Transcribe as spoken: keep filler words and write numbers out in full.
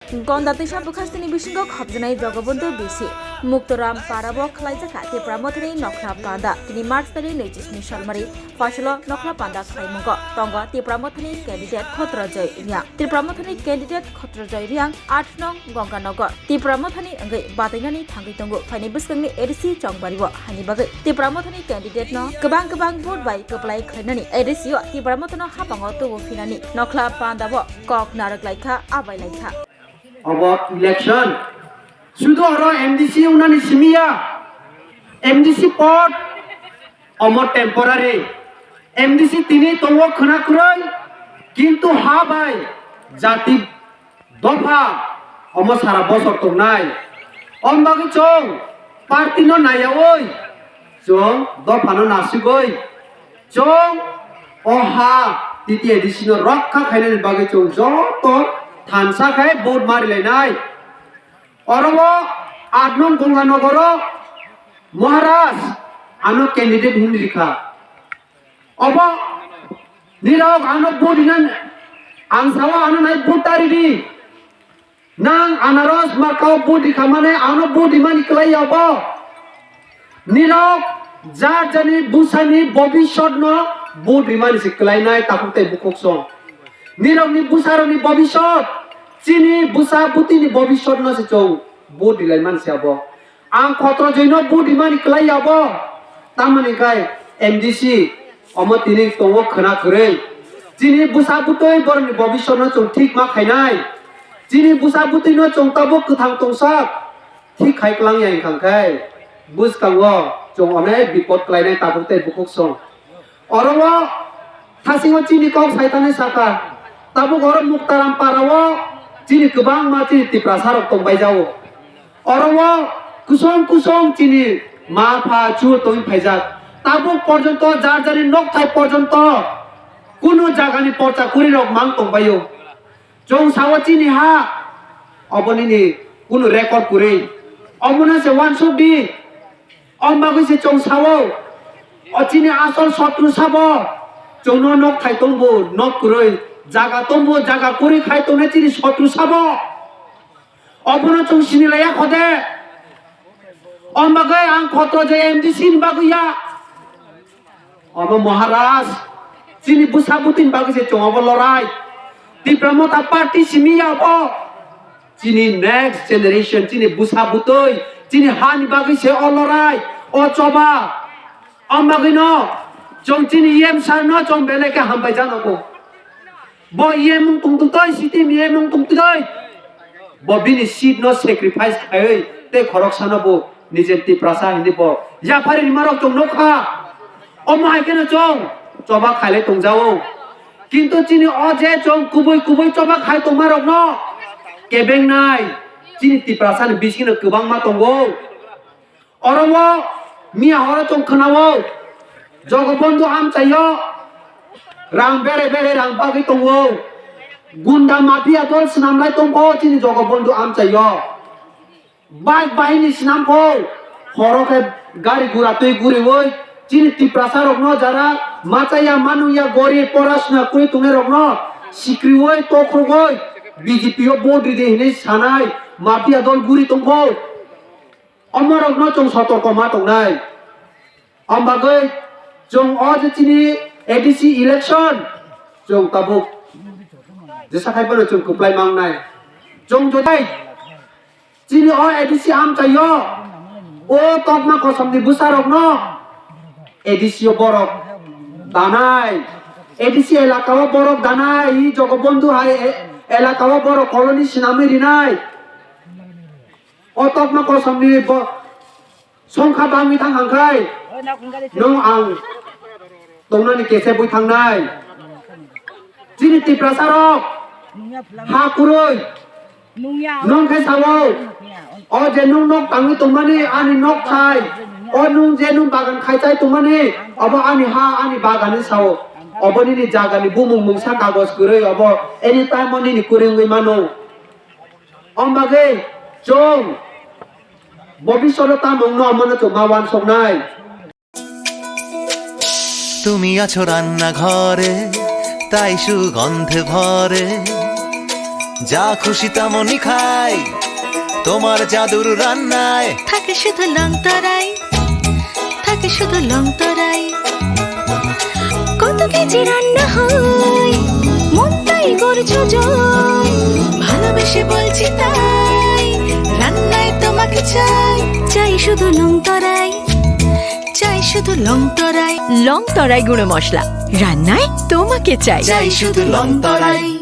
Gonda twisa bwkhasteni bisingo khopjaknai Jogobondhu B C Muktoram Parao khlaijak kha Tipra Mothani Nokhla Panda. Tini March tarik naichi sni salmari Phaisalo Nokhla Panda khlaimungo tongo Tipra Mothani candidate Khotrojoy Reang. Tipra Mothani candidate Khotrojoy Reang aat nong Gonganagar Tipra Mothani wngwi batainani thangwi tongo. Phaini bwskangni A D C chongbario haini bagwi Tipra Mothani candidate no kwbang kwbang vote bai kwplai khlainani A D C o Tipra Mothano hapango tubu phinani Nokhla Panda o kok narwk laikha, abai laikha. Obo election. Sudu oro M D C unani simiya. M D C pod omo temporary. M D C tini tongo khwna kwrwi, kintu ha bai jati dopha omo sara bosor tongnai. Om bagwi chwng party no naiyaui, chwng dopha no nasigwi, chwng o ha T T A D C no rokha khainani bagwi chwng joto thansa khai vote marilainai. Oro o aat nong Gonganagar o Maharaj ano candidate hinwi rikha. Obo nirok ano vote rina ang sao ano nai vote ta ridi. Nang anaros markao vote rikha mane ano vote rimani kwlai ya obo. Nirok jar jani bwsani bobisot no vote rimani se kwlainai takhuk tei bukhuk song. Nirokni bwsarokni bobisot chini bwsa bwtwini bobisot no se chwng vote rilaimani se abo. Ang Khotrojoino vote rimani kwlai ya bo. Tamoni khai M D C omo tini tongo khwna kwrwi. Chini bwsa bwtwi borokni bobisotno chwng thik ma khainai. Chini bwsa bwtwino chwng tabuk kwthang tongsak thik khai kwlang ya wngkha khe bwskango chwng onek bipot kwlainai tabuk tei bukhuk song. Oro o thasingo chini kok sai thani saka, tabuk oro Muktaram Parao chini kwbangma chini Tiprasa rok tongbai jao. Oro o kusong kusong chini ma pha chu tongwi phaijak. Tabuk porjonto jar jani nokthai porjonto kunu jagani porcha kwrwi rok mang tongbaio. Chwng sao chini ha, obo nini kunu record kwrwi. Omono se uansuk di. Om bagwi se chwng sao, o chini asol sotru sabo, chwngno nok thai tongbo, nok kwrwi, jaga tongbo, jaga kwrwi khai tongnai chini sotru sabo. Obono chwng sini laiya khode. Om bagwi ang Khotrojoy M D C ni bagwi ya. Obo Maharaj, chini bwsa bwtwini bagwi se chwng obo lorai. Tipra Motha Party simi ya obo. Chini next generation, chini bwsa bwtwi, chini hani bagwi se o lorai, o choba. Om bagwino chwng chini E M sir no chwng belai khe hambai jano bo. Bo E M wng tongtwtwi, C T M E M wng tongtwtwi. Bo bini seat no sacrifice khaiwi tei khoroksano bo nije Tiprasa hinwi bo yaphari rima rok chwng nukha. Omo hai kheno chwng choba khailai tongjao. Kintu chini o je chwng kubui kubui choba khai tongma rokno kebengnai chini Tiprasa ni bisingo kwbangma tongo. Oro o miya horo chwng khwnao Jogobondhu amchaio rang bere bere rang bagwi tongo. Gunda mafia dol swnamlai tongo chini Jogobondhu amchaio. Bike bahini swnamkho, horo khe gari gura twi guriwi chini Tiprasa rokno jara machaya manungya gorib porasuna kwrwi tongnai rokno sikriwi tokhrowi B J P o vote ridi hinwi sanai mafia dol guri tongkho. Omo rokno chwng sotorko ma tongnai. Om bagwi chwng o je chini A D C election chwng tabuk jesa khai bono chwng kwplai mangnai. Chwng jodai chini o A D C amchaio o tokma kosomni bwsarokno A D C o borok danai, A D C elaka o borok danai, hi Jogobondhu hai e-, elaka o borok colony swnamwi rinai. O tokma kosomni bo songkha bangwi thang hangkhai nwng ang tongnani kese bwi thangnai. Chini Tiprasa rok ha kwrwi nwng khe sao, o je nwng nok tangwi tongmani ani nok thai, o nwng je nwng bagan khai chai tongmani obo ani ha ani bagan ni sao, obo nini jaga ni bumung mungsa kagoj kwrwi obo anytime o nini kwrwi wngwi mano. Om bagwi chwng bobiswt o tamo wngno omono chwng ma uansuknai. তুমি আছো রান্নাঘরে, তাই সুগন্ধে ভরে। যা খুশি তেমনই খাই তোমার জাদুর রান্নায়। থাকে শুধু লং তরাই, থাকে শুধু লং তরাই। কত কেজি রান্না হয়, মনটাই করছো জয়। ভালোবেসে বলছি তাই, রান্নায় তোমাকে চাই। চাই শুধু লং তরাই, চাই শুধু লং তরাই। লং তরাই গুঁড়ো মশলা, রান্নায় তোমাকে চাই। চাই শুধু লং তরাই।